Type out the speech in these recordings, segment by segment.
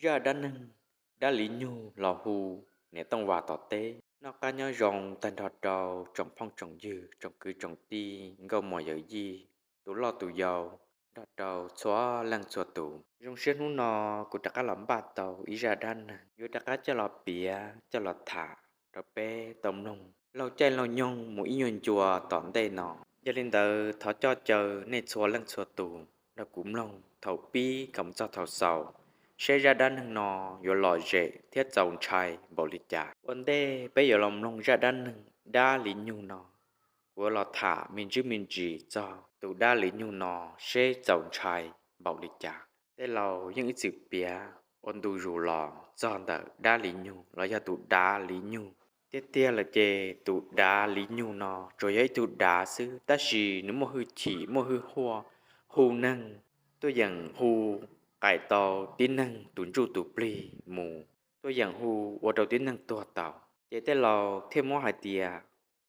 zaj dab neeg dab Li Nyug los hu niam Tooj Vas tom teb. Noj qab nyob zoo tag nrho rau tsoom phooj tsoom ywg, tsoom kwv tsoom tij, nkauj muam yawm yij, tus loj tus yau, nrog rau txhua leej txhua tus. Zoo siab hnub no kuv rov qab los npaj tau ib zaj dab neeg yuav rov qab coj los piav coj los tham rau peb tau mloog laug caij laug nyoog mus ib nyuag ncua tom ntej no. Yog li ntawd thov coj caw nej txhua leej txhua tus nrog kuv mloog thaum pib kom mus txog thaum xaus, seb zaj dab neeg no yuav lom zem thiab txaus ntshai npaum li cas. Ua ntej peb yuav los mloog zaj dab neeg dab Li Nyug no, kuv yuav los tham me ntsis me ntsis txog tus dab Li Nyug no seb txaus ntshai npaum li cas. Tej laus yeej ib txwm piav ua ntu zus los txog ntawm dab Li Nyug los yog tus dav Li Nyug. Tiag tiag lawm ces tus dav Li Nyug no tsuas yog ib tug dav xwb, tab sis nws muaj hwj chim muaj hwj huaj, hu neeg tuaj yeem hu qaim tau tib neeg tus ntsuj tus plig mus, tuaj yeem hu ua rau tib neeg tuag tau. Ces tej laus thiaj muab hais tias,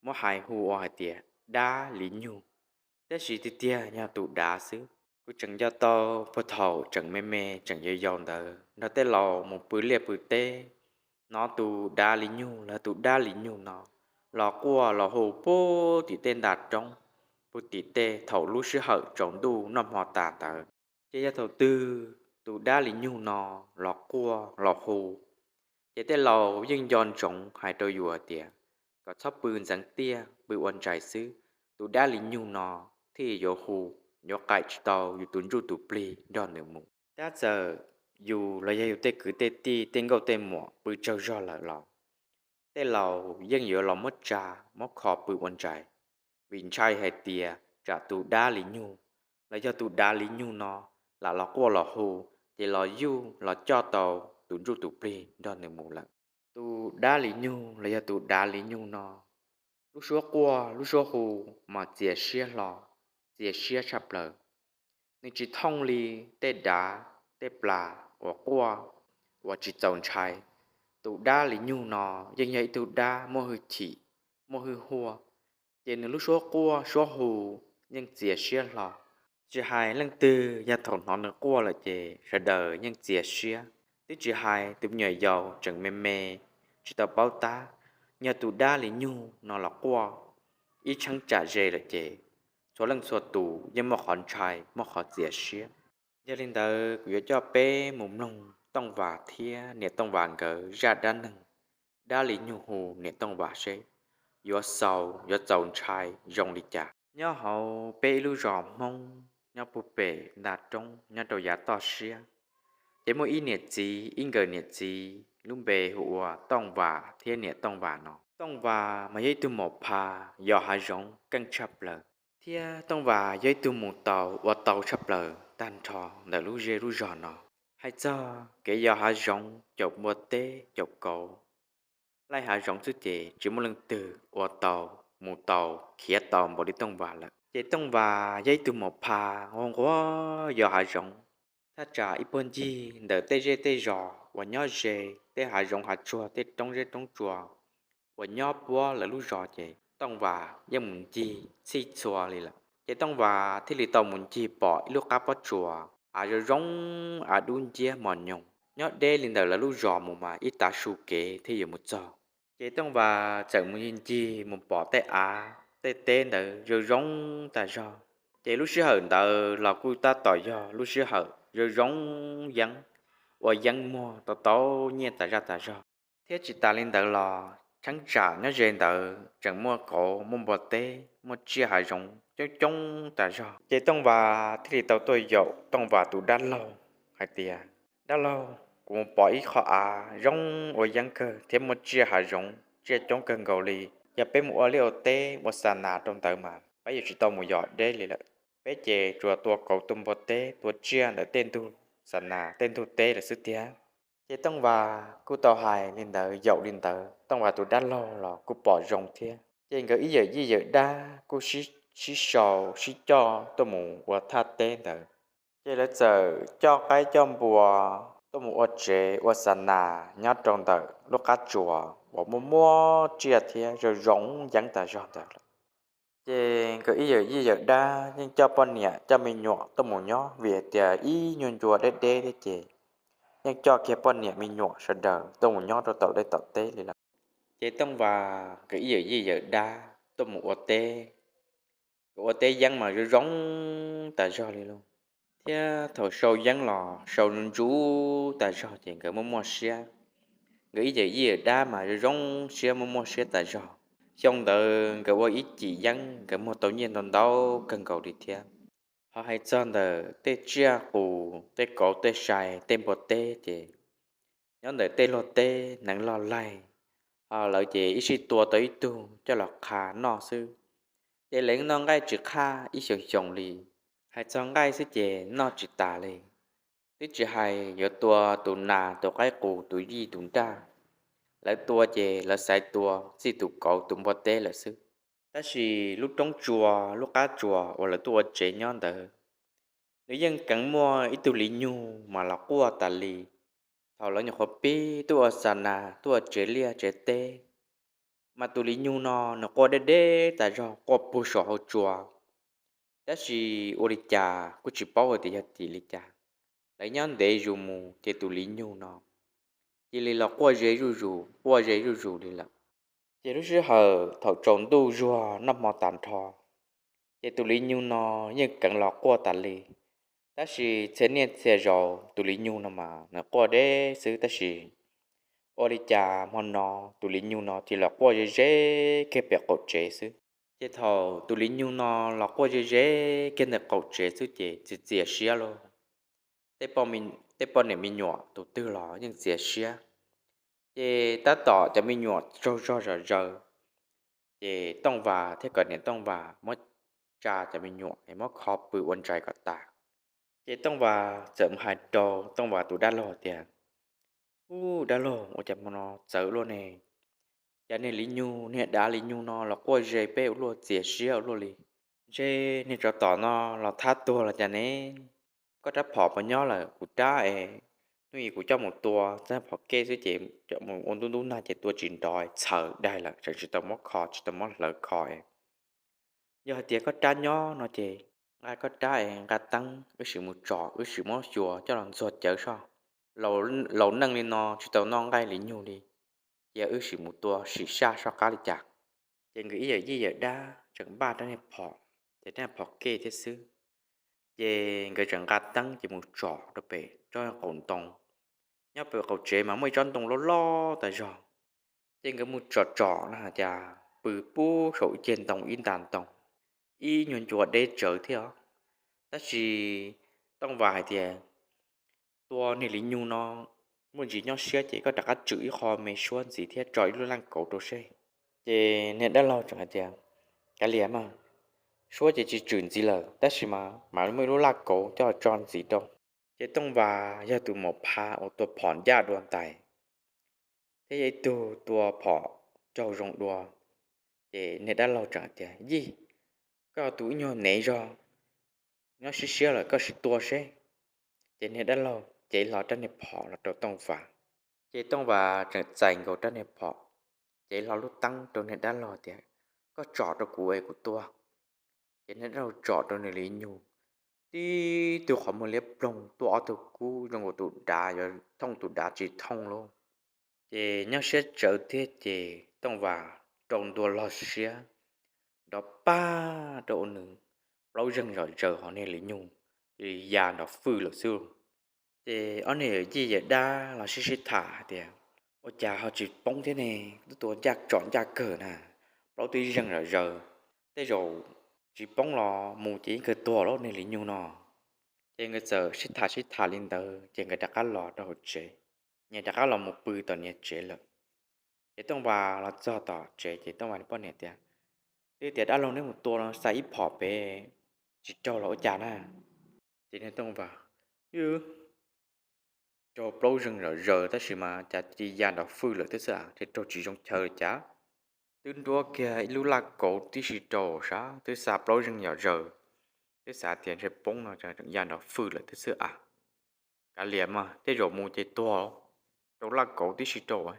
muab hais hu ua hais tias dab Li Nyug, tab sis tiag tiag yog tus dav xwb. Kuv tseem nco tau puag thaum tseem me me tseem yau yau ntawd nrog tej laus mus pw liaj pw teb, hnov tus dav Li Nyug los tus dab Li Nyug no los quaj los hu puag tim tej nta roob, puag tim tej thaum lub sij hawm tsaus ntuj noj hmo tas ntawd. Ces yog thaum twg tus dab Li Nyug no los quaj los hu, ces tej laus yeej nco ntsoov hais rau yus hais tias kom txhob pw ntxeev tiaj, pw ua ntsais xwb, tus dab Li Nyug no thiaj yuav hu, yuav qaim tsis tau yus tus ntsuj tus plig nrog nws mus. Tab txawm yus los yog yus tej kwv tej tij tej nkauj tej muam pw tsaug zog lawm los tej laus yeej yuav los muab tsa, muab kho pw ua ntsais, vim ntshai hais tias tsam tus dab Li Nyug los yog tus dav Li Nyug no lam los quaj los hu, ces los yuj los coj tau tus ntsuj tus plig nrog nws mus lawm. Tus dab Li Nyug los yog tus dav Li Nyug no, lub suab quaj lub suab hu mas txias siab hlo, txias siab tshaj plaws. Nws tsis thooj li tej dav tej plas uas quaj uas tsis txaus ntshai. Tus dab Li Nyug no yeej yog ib tug dab muaj hwj chim, muaj hwj huaj, ces nws lub suab quaj suab hu yeej txias siab hlo. Tsis hais leej twg yog thaum hnov nws quaj lawm ces sawv daws yeej txias siab, twb tsis hais tus me nyuam yaus tseem me me tsis tau paub tab, yog tus dab Li Nyug no los quaj ib tsheeb tsam ze lawm ces txhua leej txhua tus yeej muaj qhov ntshai muaj qhov txias siab. Yog li ntawd kuv yuav coj peb mus mloog Tooj Vas thiab niam Tooj Vas nkawd zaj dab neeg dab Li Nyug hu niam Tooj Vas seb yuav xaus yuav txaus ntshai zoo li cas. Nyob hauv peb ib lub zos Hmoob nyob puag pem nta roob nyob rau yav toj siab, ces muaj ib niam txiv, ib nkawm niam txiv lub npe hu ua Tooj Vas thiab niam Tooj Vas no. Tooj Vas mas yog ib tug maum pha yos hav zoov keej tshaj plaws, thiab Tooj Vas yog ib tug mus tau ua tau tshaj plaws tag nrho ntawm lub zej lub zog no. Hais txog kev yos hav zoov caum npua teb caum kauv, laij hav zoov xwb ces tsis muaj leej twg ua tau, mus tau, khiav tau npaum li Tooj Vas lawm. Ces Tooj Vas yog ib tug maum pha nquag nquag yos hav zoov, thaj tsam ib puag ncig ntawm tej zej tej zos uas nyob ze tej hav zoov hav tsuag tej roob zeb roob tsua uas nyob puab lawv lub zos ces Tooj Vas yeej mus ncig txhij txhua li lawm. Ces Tooj Vas thiaj li tau mus ncig pom ib lub qab pob tsuas av zoo zoo, av dub nciab mos nyoos, nyob deb li ntawm lawv lub zos mus mas ib tav su kev thiaj yuav mus txog. Ces Tooj Vas txawm mus ncig mus pom tej av tej teb ntawd zoo zoo tas zog. Ces lub sij hawm ntawd los kuj tab tom yog lub sij hawm zoo zoo yeeb, ua yeeb muag tau tau nyiaj tas zaj tas zog. Thiab tsis tas li ntawd los cheeb tsam nyob ze ntawd tseem muaj kauv muaj npua teb muaj tsiaj hav zoov coob coob tas zog. Ces Tooj Vas thiaj li tau tuaj yaum Tooj Vas tus dab laug hais tias, Dab laug, kuv mus pom ib qho av zoo ua yeeb kawg thiab muaj tsiaj hav zoov tsiaj coob kawg nkaus li. Yog peb mus ua liaj ua teb ua xa nas rau ntawd mas peb yuav tsis tau mus yos deb li lawm. Peb ces tsuas tua kauv tua npua teb tua tsiaj ntawm tej ntug xa nas tej ntug teb lawm xwb tiag. Ces Tooj Vas kuj tau hais li ntawd yaum li ntawd, Tooj Vas tus dab laug los kuj pom zoo thiab. Ces nkawd ib yawm yij yawm dab kuj sib sau sib coj tuaj mus ua thaj teb ntawd. Ces lawv txawm coj qaib coj npua tuaj mus ua tsev ua xa nas nyob rau ntawm lub qab tsuas uas muaj muaj tsiaj thiab zoo zoo yeeb tas zog ntawd lawm. Ces nkawd ib yawm yij yawm dab yeej coj poj niam coj me nyuam tuaj mus nyob vim hais tias ib nyuag ncua deb deb thiab ces yeej coj kiag poj niam me nyuam sawv daws tuaj mus nyob rau tom liaj tom teb li lawm. Ces Tooj Vas nkawd ib yawm yij yawm dab tuaj mus ua teb, nkawd ua teb yeeb mas zoo zoo tas zog li lauj. Thiab thaum sau yeeb los sau ntsuv tas zog ces nkawd muaj muaj siab. Nkawd ib yawm yij yawm dab mas zoo zoo siab muaj muaj siab tas zog. Xyoo ntawd nkawd ua ib cim yeeb nkawd muag tau nyiaj ntau ntau kawg nkaus li thiab. Ho hais txog ntawm tej tsiaj qus, tej kauv, tej sai, tej npua teb ces nyob ntawm tej luag teb hneev log laig, ho lawv ces ib sij tua tau ib tug coj los qha noj xwb. Ces lawv noj nqaij tsis qhaj ib xyoos xyoo li. Hais txog nqaij xwb ces noj tsis tas li. Twb tsis hais yuav tua tus nas, tus qaib qus, tus yij, tus nraj. Lawv tua ces lawv xaiv tua txij tus kauv tus npua teb lawm xwb. Tab sis lub roob tsua, lub qab tsua uas lawv tuaj ua tsev nyob ntawd, nws yeej keev muaj ib tug li nyug mas los quaj tas li. Thaum lawv nyuam qhuav pib tuaj ua xa nas, tuaj ua tsev liaj tsev teb, mas tus li nyug no nws quaj deb deb tas zog, quaj puag saum hauv tsua. Tab sis ua li cas kuj tsis paub hais tias yog tim li cas, lawv nyob ntev zus mus ces tus li nyug no cia li los quaj ze zuj zus, quaj ze zuj zus li lawm. Ces lub sij hawm thaum tsaus ntuj zuag noj hmo tas nrho, ces tus li nyug no yeej keev los quaj tas li. Tab sis txhia niaj txhia zaus tus li nyug no mas nws quaj deb xwb, tab sis ua li cas hmo no tus li nyug no cia li los quaj ze ze kiag pem qaum tsev xwb. Ces thaum tus li nyug no los quaj ze ze kiag ntawm qaum tsev xwb ces txias txias siab lauj. Tej poj niam me nyuam tus twg los yeej txias siab. Ces tab tom cov me nyuam tsaug zog zom zaws, ces Tooj Vas thiab kom niam Tooj Vas muab tsa cov me nyuam es muab kho pw ua ntsais kom tas. Ces Tooj Vas txawm mus hais rau Tooj Vas tus dab laug tias, Ub, dab laug, ua cas hmo no txawv luaj ne? Cas niag li nyug, niag dav li nyug no los quaj ze peb ua luaj, txias siab ua luaj li. Ntshe niag tsov tom no los thab tuag los cas ne? Koj rab phom puas nyob lawm? Kuv rab es hnub ib kuv coj mus tua txog phom kej xwb ces mus ua ntub ntub nag ces tua tsis nrov, txhaws daig lawm, tseem tsis tau muab kho, tsis tau muab hlawv kho es. Yog hais tias koj rab nyob no ces nqa koj rab es nqa teeb, wb sim mus tsom, wb sim muab xyuas coj los ntxuag cawv soj. Laus neej li no tsis tau noj nqaij li nyug li, cia wb sim mus tua sim saj soj qab li cas. Ces nkawd ib yawm yij yawm dab tseem npaj rab niag phom, ces rab phom kej thiab xwb. Ces nkawd tseem nqa teeb ces mus tsom rau pem tsob qaum ntoo. Nyob pem qaum tsev mas muaj ib tsob ntoo loj loj tas zog. Ces nkawd mus tsom tsom na cas pw pub saum ib ceg ntoo ib nta ntoo, ib nyuag ncua deb tsawv thiab os. Tab sis Tooj Vas hais tias, Tua niag li nyug no muaj ntsis nyob siab ces koj rov qab tswm ib qho me suab ntxiv thiab tso ib lub laj kauv rau seb. Ces niag dab laug tseem hais tias, Kav liam mas, suab ces tsis tswm ntxiv lawm tab sis mas mam muaj ib lub laj kauv coj tso ntxiv rau. Ces Tooj Vas yog tus maum pha uas tua phom ncaj dua ntais thiab yog ib tug tua phom raug zoo dua. Ces niag dab laug tseem tias, Yij, koj tus ib nyuag nev zog, nyob siab siab lawm koj sim tua seb. Ces niag dab laug cev hlo rab niag phom los rau Tooj Vas. Ces Tooj Vas tseem txais nkaus rab niag phom, cev hlo lub teeb rau niag dab laug tias, Koj tsom rau kuv es kuv tua. Ces niag dab laug tsom rau nws li nyug, tib tug qhov muag liab ploog tuaj ob tug kub zoo nkaus tus dav yuav thooj tus dav tsis thooj lauj. Ces nyob siab tsawv thiab ces Tooj Vas rau ntua log siab, nrov pag rau ua nws plaub zeeg zom zaws, ho niag li nyug cia li ya nrov fwj lawm xwb. Ces ob niag yawm yij yawm dab los sib sib tham hais tias, Ua cas ho tsis poob thiab ne? Twb tua ncaj tsom ncaj kawg na, plaub tib zeeg zom zaws, tej zaum tsis poob los mus ces yeej kawg tuag lawm niag li nyug no. Ces nkawd txawm sib tham sib tham li ntawd ces nkawd rov qab los rau hauv tsev, nyias rov qab los mus pw tom nyias tsev lawm. Ces Tooj Vas los txog tom tsev ces Tooj Vas niag poj niam tias, Twb tias dab laug neb mus tua no xa ib phom pem tsis raug los ua cas na? Ces niag Tooj Vas, Yog raug plaub zeeg zom zaws tab sis mas cas cia li ya nrov fwj lawm thiab xwb, ces raug tsis zoo chaw li cas. Twb nruab kiag ib lub laj kauv tib si rau sav, twb xa plaub zeeg zom zaws, twb xav tias ntshe poob no tseem ya nrov fwj lawm thiab xwb a. Kav liam mas, tej zaum mus ces tuag, raug laj kauv tib si rau.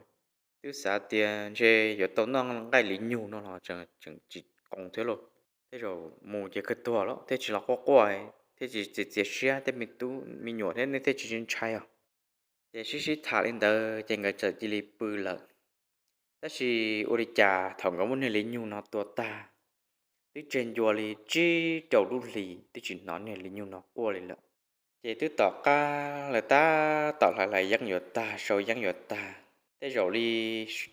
Twb xav tias ntshe yuav tau noj nqaij li nyug no los tseem tsis qoos thiab lauj. Tej zaum mus ces kawg tuag lawm thiaj tsis los quaj quaj, thiaj tsis txias txias siab, tej me tub me nyuam thiab nej thiaj tsis ntshai os. Ces sib sib tham li ntawd ces nkawd txawm cia li pw lawm. Tab sis ua li cas thaum nkawd muab niag li nyug no tua tag, twb tseg ncua li tsib rau lub hlis twb tsis hnov niag li nyug no quaj li lawm. Ces twb tom qab lawv tab tom hlais hlais yeeb yuav tag, sau yeeb yuav tag, tej zaum li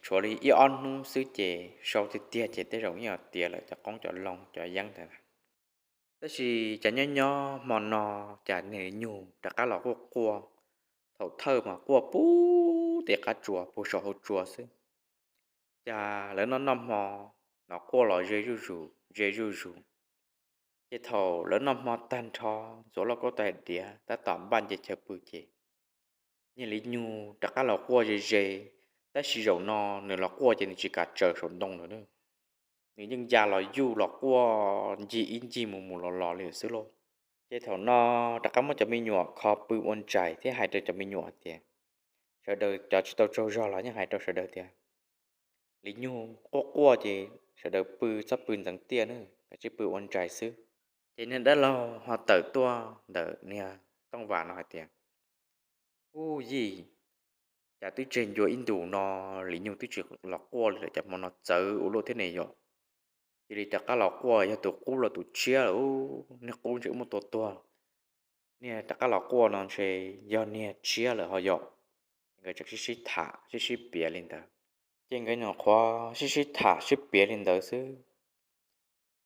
tshuav li ib ob hnub xwb ces sau tiag tiag ces tej zaum yeej tiav lawm cov qoob cov loo cov yeeb ntawd. Tab sis cas nyob nyob hmo no cas niag li nyug rov qab los quaj quaj, thaum thawj mas quaj puag tim qab tsua puag saum hauv tsua xwb. Cas lawv noj noj hmo no quaj los ze zuj zus ze zuj zus. Ces thaum lawv noj hmo tag nrho, ntxuav lauj kaub tais diav tab tom npaj nce chaw pw ces niag li nyug rov qab los quaj ze ze, tab sis zaum no nws los quaj ces nws tsis kam tsaws saum ntoo lawm. Nws yeej ya los yuj los quaj ncig ib ncig mus mus los los li xwb lauj. Ces thaum no rov qab muab cov me nyuam kho pw ua ntsais thiab hais rau cov me nyuam hais tias, sawv daws cov tsis tau tsaug zog los yeej hais rau sawv daws tias li nyug quaj quaj ces sawv daws pw txhob pw ntxeev tiaj na, kav tsij pw ua ntsais xwb. Ces niag dab laug ho tawm tuaj ntawm niag tooj vas no hais tias, ub yij, cas twb tseg ncua ib ntus no li nyug twb tsis los quaj li lawm, cas hmo no txawv ua luaj thiab ne yom? Cia li rov qab los quaj, yog tus qub los tus tshiab lawm, niag qub ntshe muaj tua tuag, niag rov qab los quaj no ntshe yog niag tshiab lawm ho yom. Nkawd tseem sib sib tham sib sib piav li ntawd. Ces nkawd nyuam qhuav sib sib tham sib piav li ntawd xwb,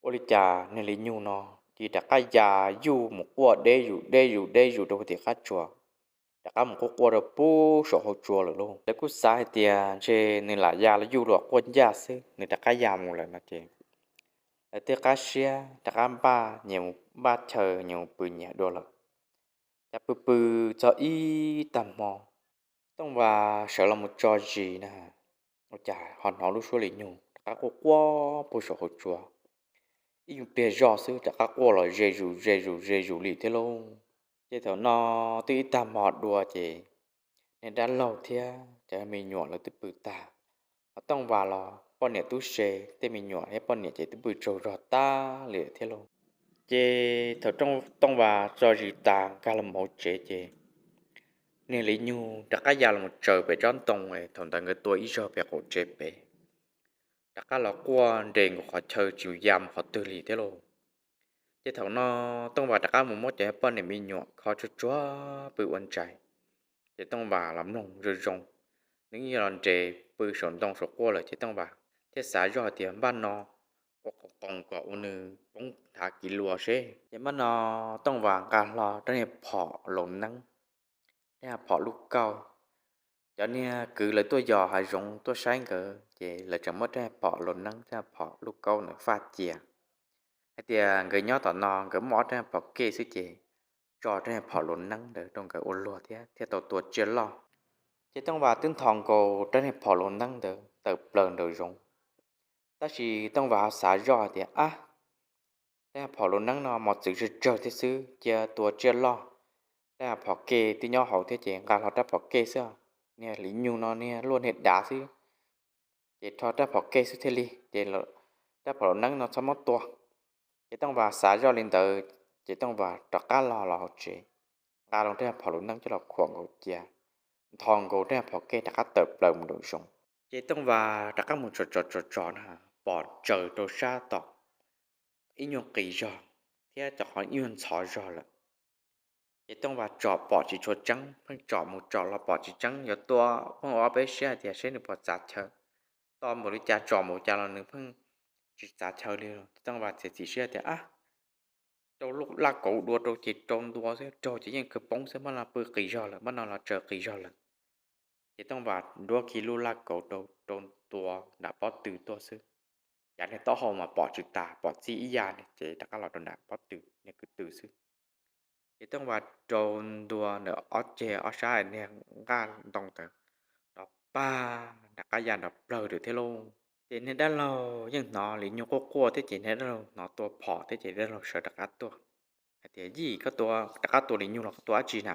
ua li cas niag li nyug no cia li rov qab ya yuj mus quaj deb zus deb zus deb zus rau puag tim qab tsua, rov qab mus quaj quaj rau puag saum hauv tsua lawm lauj. Lawv kuj xav hais tias ntshe nws lam ya los yuj los quaj ncaj xwb, nws rov qab ya mus lawm no ces lawv thiaj qab siab rov qab npaj nyias mus npaj chaw nyias mus pw nyias dua lawm. Cas pw pw txog ib tag hmo, tooj vas sawv los mus tso zis na, ua cas ho hnov lub suab li nyug rov qab quaj quaj puag saum hauv tsua, ib nyuag pliag zoj xwb rov qab quaj los ze zus ze zus ze zus li thiab lauj. Ces thaum no twb ib tag hmo dua ces niag dab laug thiab cov me nyuam lawv twb pw tag, ho tooj vas los poj niam tub se, tej me nyuam thiab poj niam ces twb pw tsaug zog tag li thiab lauj. Ces thaum tooj vas tso zis tas nkag los hauv tsev ces niag li nyug rov qab ya los tsaws pem tsob ntoo, thaum ntawd nkawd tua ib zaug pem qaum tsev pem, rov qab los quaj nres nkaus qhov chaw tsis ya mus qhov twg li thiab lauj. Ces thaum no tooj vas rov qab mus muab cov poj niam me nyuam kho tsuag tsuag pw ua ntsais, ces tooj vas los mloog zoo zoo, nws yeej los nres pw saum ntoo saum quaj lawm ces tooj vas thiaj xav zoj tias npaj no ua qos qoos kom ua nws poob thav kiv luas seb. Ces npaj no tooj vas nqa hlo rab niag phom laus neeb, rab phom lub kauj. Cov niag kwv lawv tuaj yos hav zoov tuaj saib nkawd ces lawv tseem muab rab phom laus neeb rab phom lub kauj ntawd faj cia, hais tias nkawd nyob tom no nkawd muaj ob rab phom kej xwb ces tso rab phom laus neeb ntawd rau nkawd ua luag thiab thiaj tau tua tsiaj loj. Ces tooj vas twb nthos nkaus rab niag phom laus neeb ntawd tawm plaws nraum zoov, tab sis tooj vas ho xav zoj hais tias ab, rab phom laus neeb no mos txwv tsawg tsawg thiab xwb cia tua tsiaj loj, rab phom kej twb nyob hauv thiab ces nqa hlo rab phom kej xwb, niag li nyug no niag luaj niag dav xwb, ces rho rab phom kej xwb thiaj li ces rab phom laus neeb no txhob muab tua. Ces tooj vas xav zoj li ntawd ces tooj vas rov qab los los hauv tsev, nqa loo rab phom laus neeb coj los khuam nkaus cia, nthos nkaus rab phom kej rov qab tawm plaws mus nraum zoov. Ces tooj vas rov qab mus tsom tsom tsom tsom na, pom tsaws rau sab tom ib nyuag qis zog thiab cov qhov nyuag ntxhov zog lawm. Ces tooj vas tsom pom tsis tshua tseeb, pheej tsom mus tsom los pom tsis tseeb, yuav tua pheej ua ob peb siab hais tias seb nws puas txav chaw, tos npaum li cas tsom npaum cas los nws pheej tsis txav chaw li. Ces tooj vas txiav txim siab tias ab, rau lub laj kauv dua rau ces rau ntua xwb, raug ces yeej kawg poob xwb, npaj no pw qis zog lawm, npaj no los tsaws qis zog lawm. Ces tooj vas nruab kiag lub laj kauv rau, rau ntua nram pob tw tuaj xwb. Yav niag taub hau mas pom tsis tas, pom txij ib yam ces rov qab los rau nram pob tw niag kwv tw xwb. Ces tooj vas rau ntua ntawm ob ceg ob sab niag nqaj ntoo ntawd, rov pag nram qab ya nrov plawg lawm thiab lauj. Ces niag dab laug yeej hnov li nyuag quaj quaj thiab ces niag dab laug hnov tua phom thiab ces dab laug sawv rov qab tuaj hais tias yij, koj tua, rov qab tua li nyuag los koj tua dab tsi na?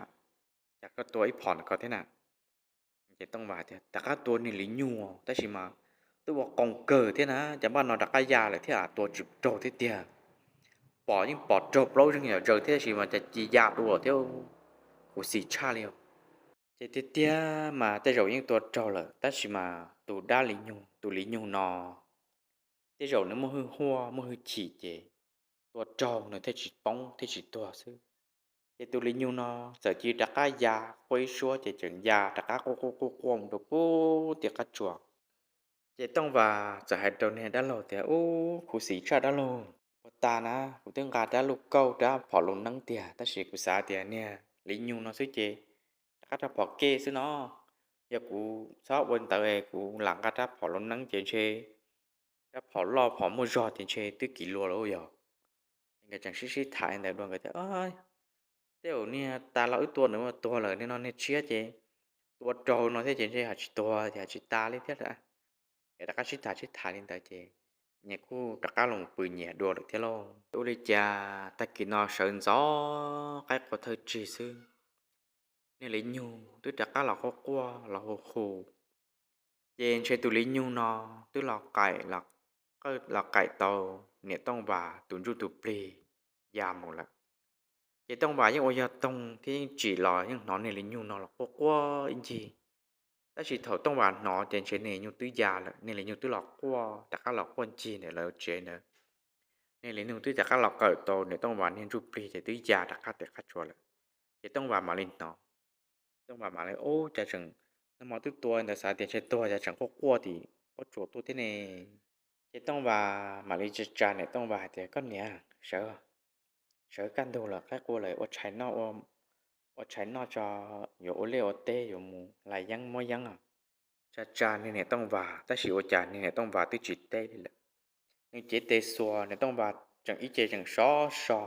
Cas koj tua ib phom ntawm ko thiab na? Ces tooj vas tias rov qab tua niag li nyuag tab sis mas twb ua qoo kawg thiab na, cas npaj no rov qab ya lawm thiab, tua tsis raug thiab tiag. Pom yeej pom raug plaub zeeg yam zaws thiab tab sis mas cas cia ya dua thiab, khuv xim tshaj li os. Ces tiag tiag mas tej zaum yeej tua raug lawm, tab sis mas tus dab li nyug, tus li nyug no tej zaum nws muaj hwj huaj muaj hwj chim ces tua raug nws thiaj tsis poob thiaj tsis tuag xwb. Ces tus li nyug no txawm cia li rov qab ya quaj ib suab ces tseem ya rov qab quaj quaj quaj quaj mus rau pem tim qab tsuas. Ces Tooj Vas txawm hais rau niag dab laug tias, Ub, khuv xim tshaj dab laug, ua tag na, kuv twb nqa rab lub kauj rab phom lus neeb tiag, tab sis kuv xav tias niag li nyug no xwb ces rov qab rau phom kej xwb no. Yog kuv txhob ua ntawd es kuv lam nqa rab phom lus neeb ces ntshe rab phom loj phom muaj zog ces ntshe twb kis lua lawm yog. Nkawd tseem sib sib tham li ntawd dua nkawd tias, Tej zaum niag tas los wb tua nws ua tuag lawm, niag no niag tshiab ces tua raug no thiab ces ntshe ho tsis tuag ces ho tsis tas li thiab. Nkawd rov qab sib tham sib tham li ntawd ces nyias kuj rov qab los pw nyias dua lawm thiab lauj. Ua li cas tag kis no sawv ntxov qaib qua thawj tsig xwb, niag li nyug twb rov qab los quaj quaj los hu hu. Ces ntshe tus li nyug no twb los qaim, los qaim tau niam Tooj Vas tus ntsuj tus plig ya mus lawm. Ces Tooj Vas yeej ua yog toog thiab yeej tsim los yeej hnov niag li nyug no los quaj quaj ib ncig. Tab sis thaum Tooj Vas hnov ces ntshe niag li nyug twb ya lawm, niag li nyug twb los quaj rov qab los quaj ncig ntawm lawv tsev ntawd. Niag li nyug twb rov qab los qawm tau niam Tooj Vas niag ntsuj plig ces twb ya rov qab tim qab tsuas lawm. Ces Tooj Vas mam li hnov, Tooj Vas mam li, Ub, cas tseem, nag hmo twb tua ntawd xav tias ntshe tuag cas tseem quaj quaj tim pob tsuas tuaj thiab ne. Ces Tooj Vas mam li tsa tsa niam Tooj Vas hais tias, Koj niam, sawv, sawv kaj ntug lawm, qaib qua lawm, ua tshais noj, ua tshais noj tso, yuav ua liaj ua teb, yuav mus lais yeeb muab yeeb os. Tsa tsa niag niam Tooj Vas, tab sis ua cas niag niam Tooj Vas twb tsis teb li lawm. Nws cev tes xuas, niam Tooj Vas tseem ib ce tseem sov so,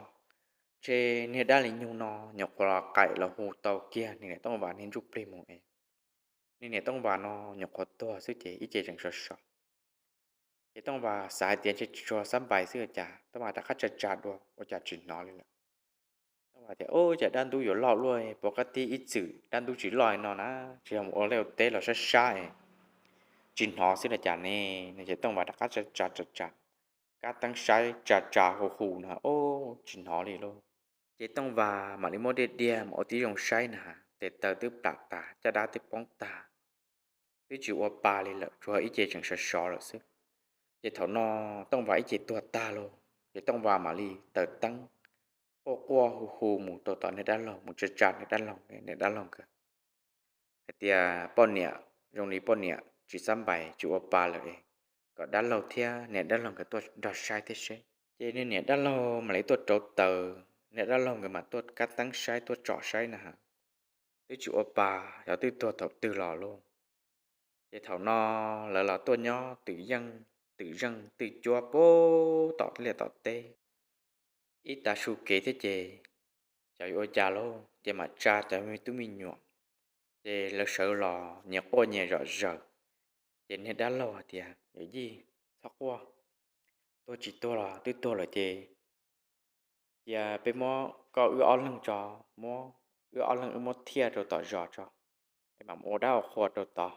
ntshe niag dab li nyug no nyuam qhuav los qaim los hu tau kiag niag niam Tooj Vas niag ntsuj plig mus es niag niam Tooj Vas no nyuam qhuav tuag xwb ces ib ce tseem sov so. Ces Tooj Vas xav hais tias ntshe tsis tshua xab npais xwb ua cas, Tooj Vas rov qab tsa tsa dua ua cas tsis hnov li lawm. Tooj Vas tias, Ub, cas dab ntub yuav loj luaj, puas qab tib ib txwm dab ntub tsis loj li no na, tsis yog mus ua liaj ua teb los sab sab es tsis hnov xwb los cas ne. No ces Tooj Vas rov qab tsa tsa tsa tsa, kab teeb saib tsa tsa hu hu no, Ub, tsis hnov li lauj. Ces Tooj Vas mam li muab diaj diaj mus ua tib zoo saib na, tes taw twb plam tas, caj dab twb poob tag, twb tsis ua pa li lawm, tsuas ib ce tseem sov sov lawm xwb. Ces thaum no Tooj Vas ib ce tuag tag lauj, ces Tooj Vas mam li taws teeb quaj quaj hu hu mus rau tom niag dab laug, mus tsa tsa niag dab laug, niag dab laug nkawd hais tias, Poj niam, zoo li poj niam tsis xab npais tsis ua pa lawm es kom dab laug thiab niam dab laug nkawd tuaj nrog saib thiab seb. Ces niag niam dab laug mam li tuaj rauv taws, niam dab laug nkawd mam tuaj kab teeb saib tuaj tsom saib na, twb tsis ua pa, xyov twb tuag thaum twg los lauj. Ces thaum no lawv los tuaj nyob twm yeej, twm zeej twj cuab pub tom liaj tom teb ib tag su kev thiab ces xyov yuav ua cas lauj, ces mam tsa cov me tub me nyuam, ces lawv sawv los nyias quaj nyias zom zaws. Ces niag dab laug hais tias, Yawm yij, txhob quaj, tuag tsis tuag los twb tuag lawm ces cia peb muab koj wb ob leeg tso, muab wb ob leeg wb muab thiaj rau tom zos tso, es mam ua dab ua qhua rau tod.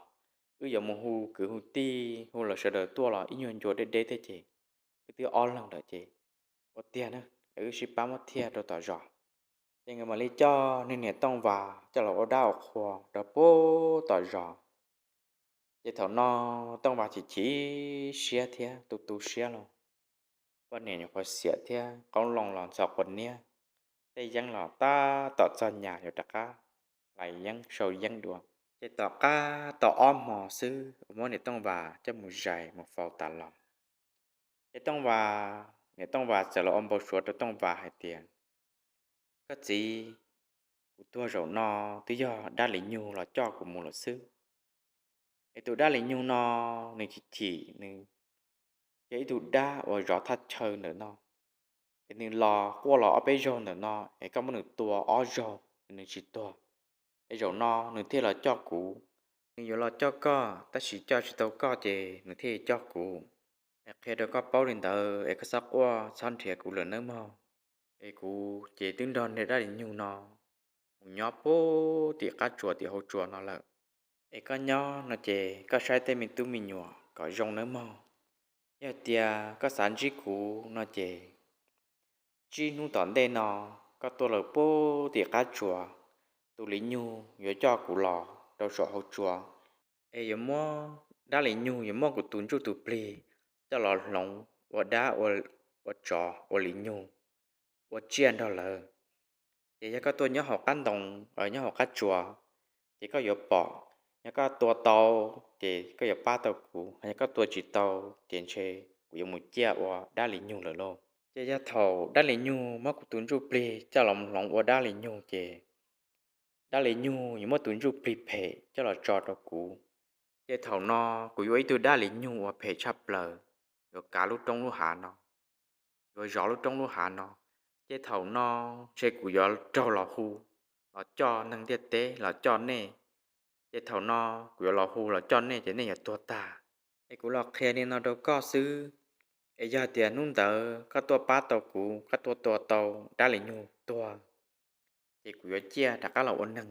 Wb yuav mus hu kwv hu tij hu lawv sawv daws tuaj los ib nyuag ncua deb deb thiab ces wb twb ob leeg lawm ces ua tiag na, wb sib pab muab thiaj rau tom zos. Ces nkawd mam li coj niag niam Tooj Vas coj los ua dab ua qhua rau pub tom zos. Ces thaum no Tooj Vas chim chim siab thiab tu tu siab los, poj niam nyuam qhuav xiam thiab qoob loo los ntxhov quav niab, tej yeeb los tab tom txog nyas yuav rov qab hlais yeeb sau yeeb dua. Ces tom qab tau ob hmo xwb uas muab niam Tooj Vas coj mus zais mus faus tas los, ces Tooj Vas, niam Tooj Vas txawm los ua npau suav rau Tooj Vas hais tias, Koj txiv, kuv tuag zaum no twb yog dab li nyug los coj kuv mus lawm xwb. Es tus dab li nyug no nws chim chim, nws yog ib tug dab uas zov thaj chaw ntawm no, es nws los quaj los ob peb zaug ntawm no, es koj muab nws tua ob zaug es nws tsis tuag, es zaum no nws thiaj los coj kuv. Nws yuav los coj koj, tab sis coj tsis tau koj ces nws thiaj coj kuv. Es qhia rau koj paub li ntawd es koj txhob quaj txhob nrhiav kuv lawm nawb mog. Es kuv ces twb nrog niag dab li nyug no mus nyob pub tim qab tsuas tim hauv tsuas no lawm. Es koj nyob no ces koj saib tej me tub me nyuam kom zoo nawb mog. Yog tias koj xav ntsib kuv no ces tsib hnub tom ntej no koj tuaj lawm pub tim qab tsuas, tus lis nyug yuav coj kuv los rau saum hauv tsua, es yuav muab dab lis nyug, yuav muab kuv tus ntsuj tus plig coj los hloov ua dab ua tsov ua lis nyug ua tsiaj nrog lawv. Ces yog koj tuaj nyob hauv qab ntoo, nyob hauv qab tsua, ces koj yuav pom. Yog koj tua tau, ces koj yuav pab tau kuv. Yog koj tua tsis tau, ces ntshe kuv yuav mus ciaj ua dab lis nyug lawm lauj. Ces yog thaum dab lis nyug muab kuv tus ntsuj plig coj los hloov ua dab lis nyug, ces dab lis nyug yuav muab tus ntsuj plig phem coj los tso rau kuv. Ces thaum no kuv yuav ua ib tug dab lis nyug uas phem tshaj plaws, yuav kav lub roob lub hav no, yuav zov lub roob lub hav no. Ces thaum no ntshe kuv yuav raug los hu, los coj neeg ntiaj teb los coj nej. Ces thaum no kuv yuav los hu los coj nej, ces nej yuav tuag tag. Es kuv los qhia li no rau koj xwb, es yog tias hnub ntawd koj tuaj pab tau kuv, koj tuaj tua tau dab lis nyug tuag, ces kuv yuav ciaj rov qab los ua neeg.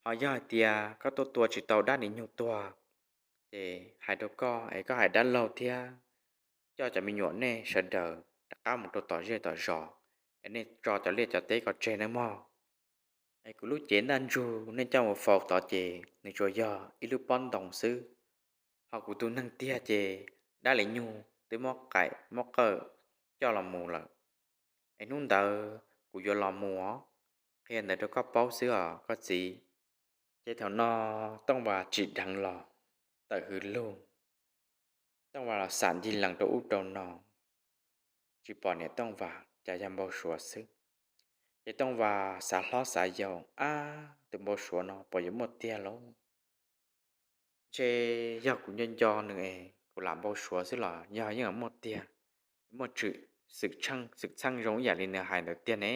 Ho yog hais tias koj tuaj tua tsis tau dab lis nyug tuag, ces hais rau koj es koj hais dab laug thiab coj cov me nyuam nej sawv daws rov qab mus rau tom zej tom zos, es nej tso cov liaj cov teb ko tseg nawb mog. Es kuv lub cev ntaj ntsug nej coj mus faus tod ces nws tsuas yog ib lub pob ntoo xwb. Ho kuv tus neeg tiag ces dab lis nyug twb muab qaim muab qawj coj los mus lawm. Es hnub ntawd kuv yuav los mus os, qhia ntawd rau koj paub xwb os koj txiv. Ces thaum no Tooj Vas tsim dheev los tawm hws lug, Tooj Vas los xam ncig lees rau ub rau no, tsis pom niam Tooj Vas, cas yog npau suav xwb. Ces Tooj Vas xav hlob xav yau, ab, tus npau suav no puas yuav muaj tiag lauj? Ntshe yog kuv nco nco nws es kuv lam npau suav xwb los yog yeej muaj tiag, muaj tshwm sim, xwm txheej zoo ib yam li nws hais ntawd tiag ne.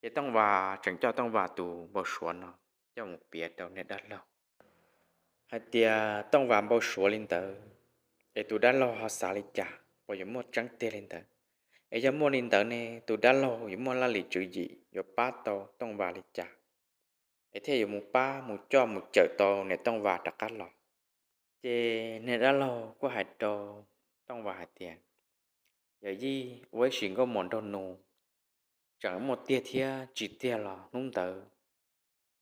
Ces Tooj Vas tseem coj Tooj Vas tus npau suav no coj mus piav rau niag dab laug hais tias Tooj Vas npau suav li ntawd, es tus dab laug ho xav li cas, puas yuav muaj tseeb tiag li ntawd? Es yog muaj li ntawd ne, tus dab laug yuav muaj laj lim tswv yim yuav pab tau Tooj Vas li cas, es thiaj yuav mus pab mus coj mus cawm tau niam Tooj Vas rov qab los? Ces niag dab laug kuj hais rau Tooj Vas hais tias, yawm yij, ua ib sim nkauj muam nraug nus, tseem muaj tiag thiab tsis tiag los hnub ntawd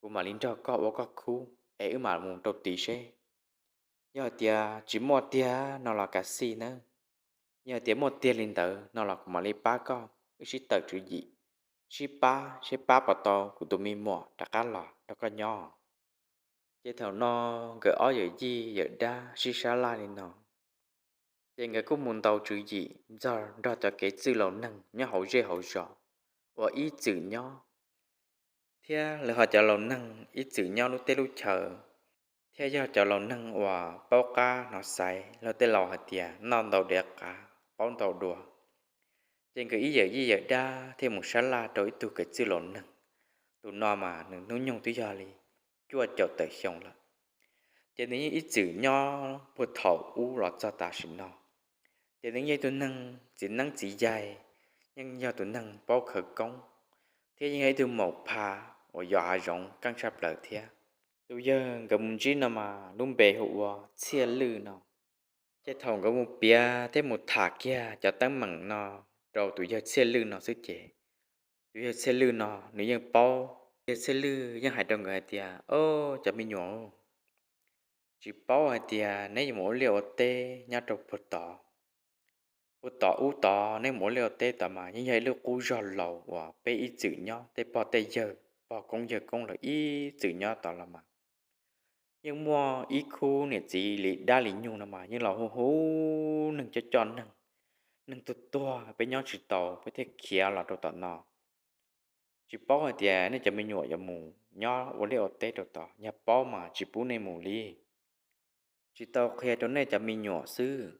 kuv mam li nrog koj ua koj khub es wb mam mus rau tid seb. Yog hais tias tsis muaj tiag no los kav xij nawb, yog hais tias muaj tiag li ntawd no los kuv mam li pab koj, wb sib tawm tswv yim, sib pab seb pab puas tau kuv tus me muam rov qab los nrog koj nyob. Ces thaum no nkawd ob yawm yij yawm dab sib sab laj li no, ces nkawd kuj mus ntaus tswv yim nrog cov kev txwj laus neeg nyob hauv zej hauv zos uas ib txwm nyob, thiab lawv ho cov laus neeg ib txwm nyob lub teb lub chaw, thiab yog cov laus neeg uas paub qab hnov xaiv, luag tej laus hais tias noj ntau dev qav paub ntau dua. Ces nkawd ib yawm yij yawm dab thiaj mus sab laj rau ib tug kev txwj laus neeg. Tus no mas nws hnub nyoog twb yog li cuaj caum tawm xyoo lawm, ces nws yeej ib txwm nyob puag thaum ub los txog tam sim no. Ces nws yog ib tug neeg txiv neeb txiv yaig, yeej yog tus neeg paub khawv koob, thiab yeej yog ib tug maum pha uas yos hav zoov keej tshaj plaws thiab. Tus yawg nkawd mus ntsib no mas lub npe hu ua Txhiaj Lwj no. Ces thaum nkawd mus piav thiab mus tham kiag cov teeb meem no rau tus yawg Txhiaj Lwj no xwb ces tus yawg Txhiaj Lwj no nws yeej paub. Yawg Txhiaj Lwj yeej hais rau nkawd hais tias, o, cov me nyuam, tsis paub hais tias neb yuav mus ua liaj ua teb nyob rau puag tod. Puag tom ub tod neb mus ua liaj ua teb tod mas yeej yog ib lub qub zog laus uas peb ib txwm nyob, tej pog tej yawg, pog koob yawg koob lawv ib txwm nyob tod los mas yeej muaj ib khub niam txiv li dab li nyug no mas yeej los hu hu neeg coj coj neeg, neeg tuag tuag peb nyob tsis tau peb thiaj khiav los rau tom no. Tsis paub hais tias nej cov me nyuam yuav mus nyob ua liaj ua teb rau tod, yog paub mas tsis pub nej mus li. Tsis tau qhia rau nej cov me nyuam xwb.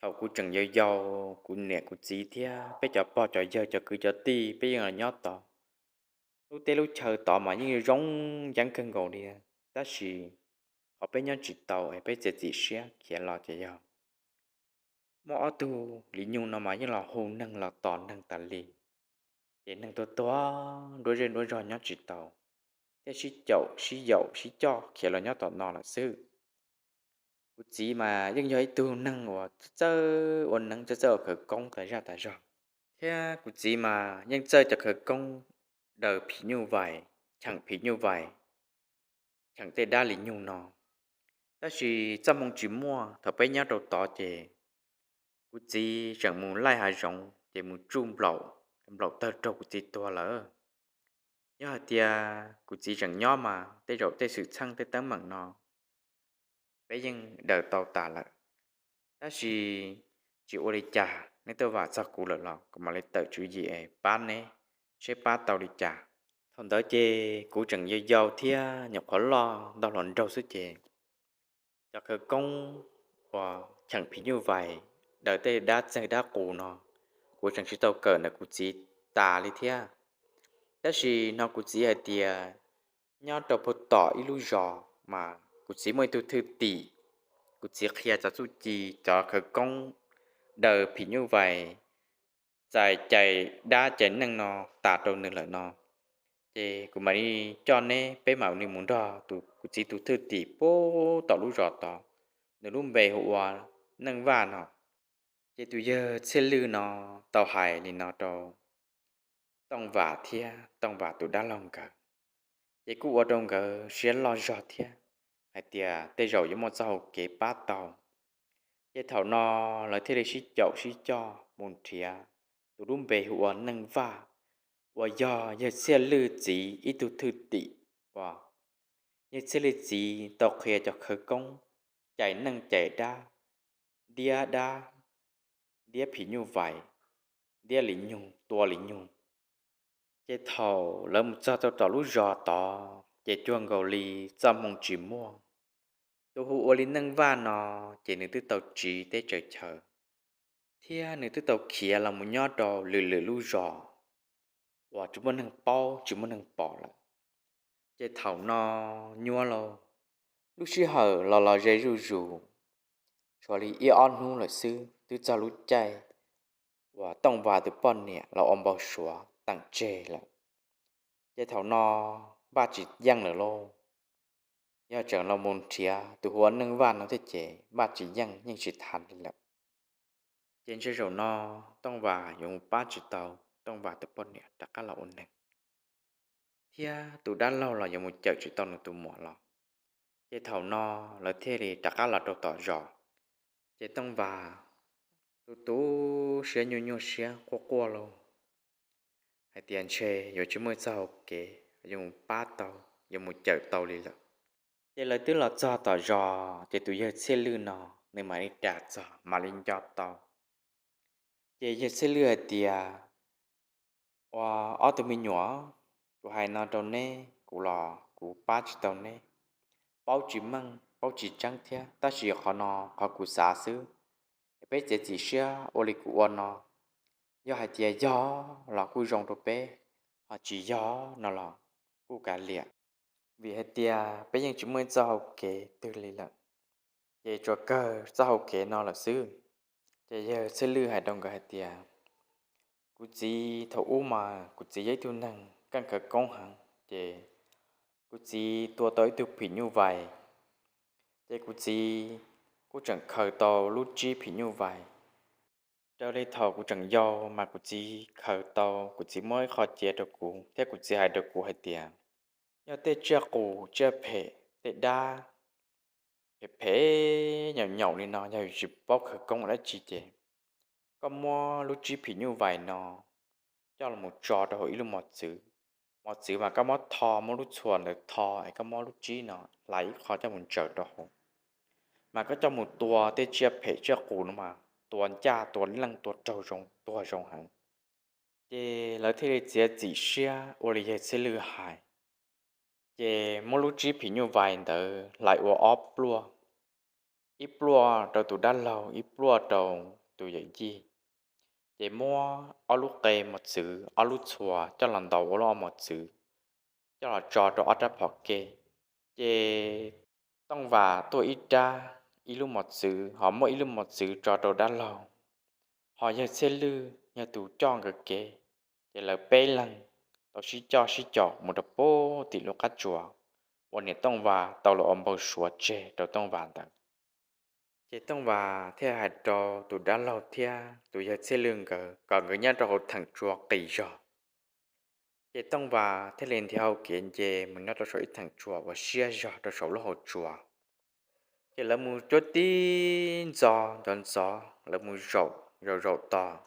Thaum kuv tseem yau yau, kuv niam kuv txiv thiab peb cov pog cov yawg cov kwv cov tij peb yeej los nyob tod. Lub teb lub chaw tod mas yeej zoo yeeb kawg nkaus li, tab sis qhov peb nyob tsis tau es peb txiav txim siab khiav los ces yog muaj ob tug li nyug no mas yeej los hu neeg los tos neeg tas li. Ces neeg tuag tuag nruab zej nruab zog nyob tsis tau, thiaj sib caum sib yaum sib coj khiav los nyob tom no lawm xwb. Kuv txiv mas yeej yog ib tug neeg uas txawj ua neeb txawj txawj ua khawv koob tas zaj tas zog, thiab kuv txiv mas yeej txawj cov khawv koob daws phim nyuj vais, cheem phim nyuj vais, cheem tej dab li nyug no. Tab sis txoj hmoo tsis muaj, thaum peb nyob rau tod ces kuv txiv tseem mus laij hav zoov ces mus tsuj nplaum, nplaum tawg raug kuv txiv tuag lawm. Yog hais tias kuv txiv tseem nyob mas tej zaum tej xwm txheej tej teeb meem no peb yeej daws tau tas lawm. Tab sis tsis ua li cas, neb twb vam txog kuv lawm los kuv mam li tawm tswv yim pab neb, seb pab tau li cas. Thaum ntawd ces kuv tseem yau yau thiab nyuam qhuav loj ntau hluas nraug xwb ces cov khawv koob uas cheem phim nyuj vais, daws tej dab txeeg dab qus no, kuv tseem tsis tau kawm ntawm kuv txiv tas li thiab. Tab sis hnov kuv txiv hais tias nyob rau puag tom ib lub zos mas kuv txiv muaj ib tug thwj tim, kuv txiv qhia cov txuj ci, cov khawv koob daws phim nyuj vais, txais cais dab cais neeg no tas rau nws lawm no. Ces kuv mam li coj neb, peb mam li mus nrog kuv txiv tus thwj tim puag tom lub zos tod, nws lub npe hu ua Neej Vaj no. Ces tus yawg Txhiaj Lwj no tau hais li no rau Tooj Vas thiab Tooj Vas tus dab laug nkawd, ces kuj ua rau nkawd siab loj zog thiab, hais tias tej zaum yuav muaj txoj hau kev pab tau. Ces thaum no lawv thiaj li sib caum sib coj mus nrhiav tus lub npe hu ua Neej Vaj, uas yog yawg Txhiaj Lwj txiv ib tug thwj tim uas yawg Txhiaj Lwj txiv tau qhia cov khawv koob cais neeg cais dab, diab dab, diab phim nyuj vais, diab li nyug, tua li nyug. Ces thaum lawv mus txog rau tom lub zos tod ces cuag nkaus li txoj hmoo tsis muaj. Tus hu ua li Neej Vaj no ces nws twb tau tsiv teb tsaws chaw, thiab nws twb tau khiav los mus nyob rau lwm lwm lub zos uas tsis muaj neeg paub tsis muaj neeg pom lawm. Ces thaum no nyuaj lauj, lub sij hawm los los ze zuj zus, tshuav li ib ob hnub lawm xwb twb txog lub caij uas Tooj Vas tus poj niam los ua npau suav teem tseg lawm. Ces thaum no Vaj tsis yeej lawm lauj, yog tseem los mus nrhiav tus hu ua Neej Vaj no thiab ces Vaj tsis yeej yeej tsis tham li lawm. Ces ntshe zaum no Tooj Vas yuav mus pab tsis tau Tooj Vas tus poj niam rov qab los ua neeg, thiab tus dab laug los yuav mus cawm tsis tau nws tus muam los. Ces thaum no lawv thiaj li rov qab los rau tom zos. Ces Tooj Vas tu tu siab nyuaj nyuaj siab quaj quaj lauj, hais tias ntshe yuav tsis muaj ib txoj hau kev yuav mus pab tau, yuav mus cawm tau li lawm. Ces lawv twb los txog tom zos ces tus yawg Txhiaj Lwj no nws mam li ras txog mam li nco tau. Ces yawg Txhiaj Lwj hais tias, Ua ob tug me nyuam, kuv hais no rau neb, kuv los kuv pab tsis tau neb, paub tsis meej paub tsis tseeb thiab, tab sis qhov no qhov kuv xav xwb, es peb txiav txim siab ua li kuv ua no. Yog hais tias yog los kuj zoo rau peb, ho tsis yog no los kuj kav liam, vim hais tias peb yeej tsis muaj ib txoj hau kev twg li lawm. Ces tsuas kawg txoj hau kev no lawm xwb. Ces yawg Txhiaj Lwj hais rau nkawd hais tias, Kuv txiv thaum ub mas kuv txiv yog ib tug neeg keej khawv koob heev, ces kuv txiv tua tau ib tug phim nyuj vais, ces kuv txiv kuj tseem khaws tau lub tsib phim nyuj vais. Raws li thaum kuv tseem yau mas kuv txiv khaws tau, kuv txiv muab ib qho cia rau kuv thiab kuv txiv hais rau kuv hais tias, yog tej tsiaj qus tsiaj phem, tej dab phem phem nyaum nyaum li no, yog tsis paub khawv koob ua dab tsi ces koj muab lub tsib phim nyuj vais no coj los tso rau hauv ib lub mos txwv. Mos txwv mas koj muab tho, muab lub txhuas ntawd tho es koj muab lub tsib no hlais ib qho coj mus ntsaws rau hauv, mas koj coj mus tua tej tsiaj phem tsiaj qus no mas tua ncaj tua leej tua raug zoo tuag zoo heev. Ces lawv thiaj li txiav txim siab ua li yawg Txhiaj Lwj hais. Ces muab lub tsib phim nyuj vais ntawd hlais ua ob pluaj, ib pluaj rau tus dab laug, ib pluaj rau tus yawm yij. Ces muab ob lub qe mos txwv, ob lub txhuas coj los ntaus ua lub ob mos txwv, coj los tso rau ob rab phom ke. Ces Tooj Vas tuaj ib rab, ib lub mos txwv, ho muab ib lub mos txwv tso rau dab laug, ho yawg Txhiaj Lwj yog tus coj nkawd kev. Ces lawv peb leeg tau sib coj sib caum mus rau puag tim lub qab tsuas uas niam Tooj Vas tau los ua npau suav tseg rau Tooj Vas ntawd. Ces Tooj Vas thiaj hais rau tus dab laug thiab tus yawg Txhiaj Lwj nkawd kom nkawd nyob rau hauv theem tsua qis zog, Ces Tooj Vas thiaj li nthi hau kev nce mus nyob rau saum ib theem tsua uas siab zog rau saum lub hauv tsua. Ces lawv mus cuab tib ntxov ntxov ntxov, lawv mus zaum zaum zaum tos,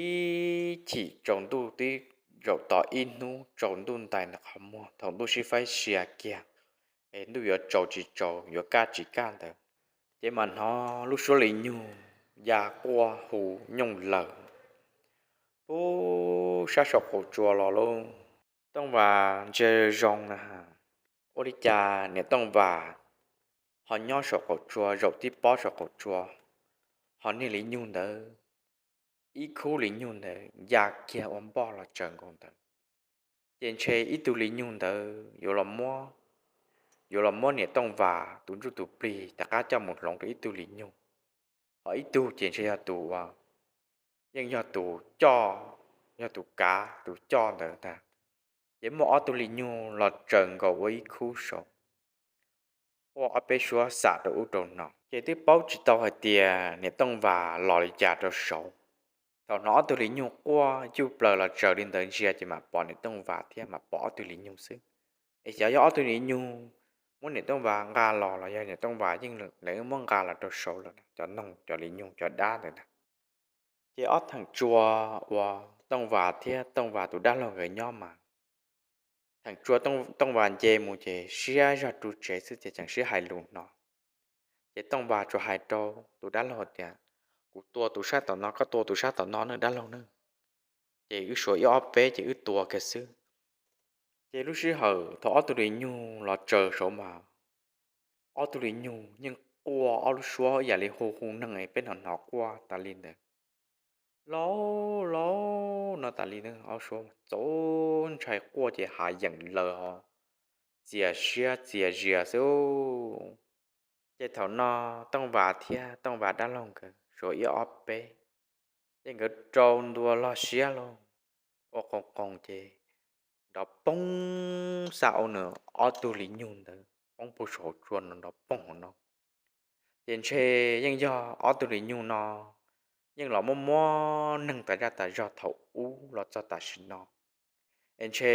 ib chim tsaus ntuj twb zaum tos ib hnub tsaus ntuj ntais ntawm qhov muag thaum ntuj sib faib sia kiag, es ntuj yuav tsaus tsis tsaus yuav kaj tsis kaj ntawd, ces mam hnov lub suab li nyug ya quaj hu nyooj lawm puag sab saum qaum tsua los lauj. Tooj Vas ntsia zoo na, ua li cas niam Tooj Vas ho nyob saum qaum tsua zaum tib pob saum qaum tsua, ho niag li nyug ntawd, ib khub li nyug ntawd ya kiag ua npoj los tsaws nkaus ntawd, ces ntshe ib tug li nyug ntawd yuav los muab, yuav los muab niam Tooj Vas tus ntsuj tus plig rov qab coj mus hloov rau ib tug li nyug, ho ib tug ces ntshe yog tus uas yeej yog tus coj, yog tus kav tus coj ntawd ntag. Ces muaj ob tug li nyug los tsaws nkaus ua ib khub saud, quaj ob peb suab xam rau ub rau no, ces twb paub tsis tau hais tias niam Tooj Vas los li cas rau saud. Thaum hnov ob tug li nyug quaj cuj plaws los tsaws li ntawd ntsia ces mam pom niam Tooj Vas thiab mam pom ob tug li nyug xwb. Es xyov yog ob tug li nyug muab niam Tooj Vas nqa los los yog niam Tooj Vas yeej lawv muab nqa los rau saud lawm, cov noog cov li nyug cov dab ntawd na. Ces ob theem tsua uas Tooj Vas thiab Tooj Vas tus dab laug nkawd nyob mas, theem tsua Tooj Vas nce mus ces siab zog ru tsev xwb ces tseem sib hais lus no. Ces Tooj Vas tsuas hais rau tus dab laug tias, kuv tua tus sab tom no, koj tua tus sab tom no nawb dab laug nawb. Ces wb suav ib ob peb ces wb tua kiag xwb. Ces lub sij hawm thaum ob tug li nyug los tsaws saud mas, ob tug li nyug yeej quaj ob lub suab yam li hu hu neeg es peb hnov hnov quaj tas li ntawd, laub laub no tas li, ob suab txaus ntshai quaj ces hav yeem laws ho txias siab txias zias xwb. Ces thaum no Tooj Vas thiab Tooj Vas dab laug nkawd suav ib ob peb, ces nkawd rau ntua log siab lauj, ua qoos qoos ces nrov poob xa ua nws ob tug li nyug ntawd poob puag saum tsua no nrov poob hauv no. Ces ntshe yeej yog ob tug li nyug no yeej los muab muab neeg tas zaj tas zog thaum ub los txog tam sim no, es ntshe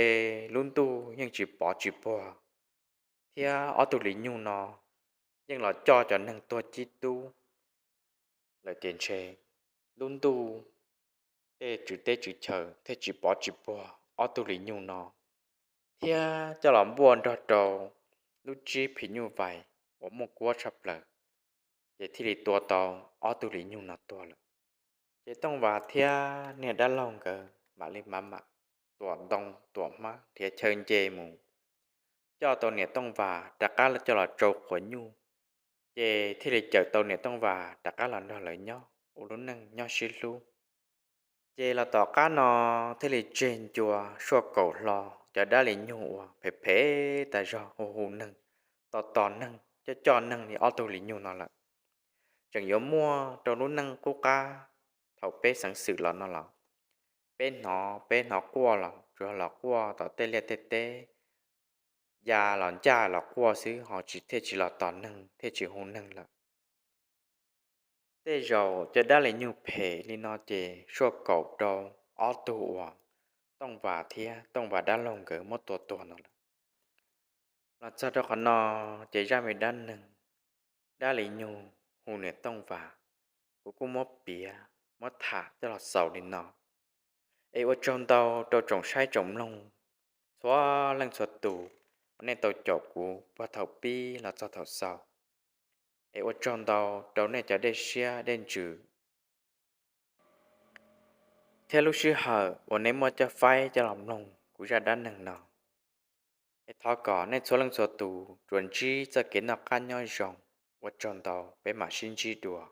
lub ntuj yeej tsis pov tsis puag, thiab ob tug li nyug no yeej los coj cov neeg tuag cib tub lawm ces ntshe lub ntuj tej tswv teb tswv chaw thiaj tsis pov tsis puag ob tug li nyug no, thiab coj los npuaj nrog rau lub tsib phim nyuj vais uas muaj kuab tshaj plaws, ces thiaj li tua tau ob tug li nyug no tuag lawm. Ces Tooj Vas thiab niag dab laug nkawd mam li mam mam tuam ntoo tuam hmab nrhiav chaw nce mus, coj tau niam Tooj Vas rov qab coj los tsau quav nyuj, ces thiaj li cawm tau niam Tooj Vas rov qab los nrog lawv nyob ua lub neej nyob sib hlub. Ces los tom qab no thiaj li tseg ncua Suaj Kaum hlo cov dab li nyug uas phem phem tas zog hu hu neeg, tos tos neeg, coj coj neeg li ob tug li nyug no lawm. Tseem yuav muaj rau lub neej qub qab thaum peb xeev xwm los no los, peb hnov peb hnov quaj los tsuas los quaj tom tej liaj tej teb, ya los ncaj los quaj xwb ho tsis thiaj tsis los tos neeg thiaj tsis hu neeg lawm. Tej zaum cov dab li nyug phem li no ces Suaj Kaum rau ob tug uas Tooj Vas thiab Tooj Vas dab laug nkawd muab tua tuag no lawm. Los txog rau qhov no ces zaj me dab neeg dab li nyug hu niam Tooj Vas, kuv kuj muab piav muab tham coj los xaus li no. Es ua tsaug ntau rau tsoom saib tsoom mloog txhua leej txhua tus uas nej tau caum kuv puag thaum pib los txog thaum xaus. Es ua tsaug ntau rau nej cov dej siab dej ntsws. Thiab lub sij hawm uas nej muaj coj faib coj los mloog kuv zaj dab neeg no, es thov kom nej txhua leej txhua tus tsuas ntsib txoj kev noj qab nyob zoo. Ua tsaug ntau, peb mam sib ntsib dua.